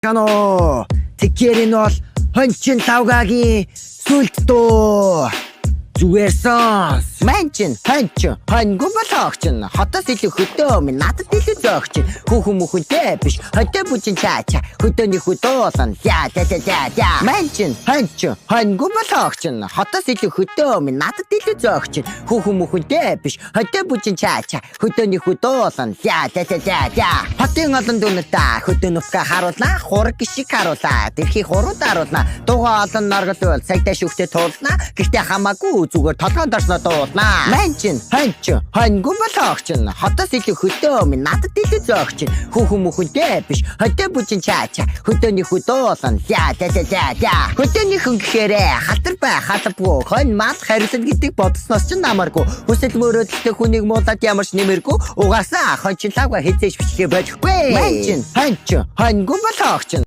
Кано. Тэгэхээр энэ бол Хончин лавгагийн сүлд дуу. Зүгээр сонс. Манчин, хончин, хоньгу болгоогчин. Хотоос илүү хөдөө минь надад илүү зөөгчин. Хүүхэн мөхөнтэй биш. Хөдөө бүжин чаача. Хөдөөний хөдөө ля ля ля ля ля. Манчин, хончин, хоньгу болгоогчин. Хотоос илүү хөдөө минь надад илүү зөөгчин. Хүүхэн мөхөнтэй биш. Хөдөө бүжин чаача. Хөдөөний хөдөө ля ля ля ля ля. Хотын олон дүүнэртээ хөдөө нутгаа харуулна. Хураг шиг харуулаа. Тэрхий хуруу даруулна. Дугаа олон норгол цагтаа шүхтээ туулна. Гэхдээ хамаагүй, зүгээр толгойн дорсноо дуулна. Манчин, хончин, хоньгу болгоогчин. Хотоос илүү хөдөө минь надад илүү зөөгчин. Хүүхэн мөхөнтэй биш. Хөдөө бүжин чаача. Хөдөөний хөдөө ля ля ля ля ля. Хөдөөний хүн гэхээрээ халтар бай халбгүй. Хонь мал хариулна гэдэг бодсноос ч намааргүй. Хүсэл мөрөөдөлтэй хүнийг муулаад ямар ч нэмэргүй. Угаасаа хончин лавга хизээш бичлэгээ болохгүй. Манчин, хончин, хоньгу болгоогчин.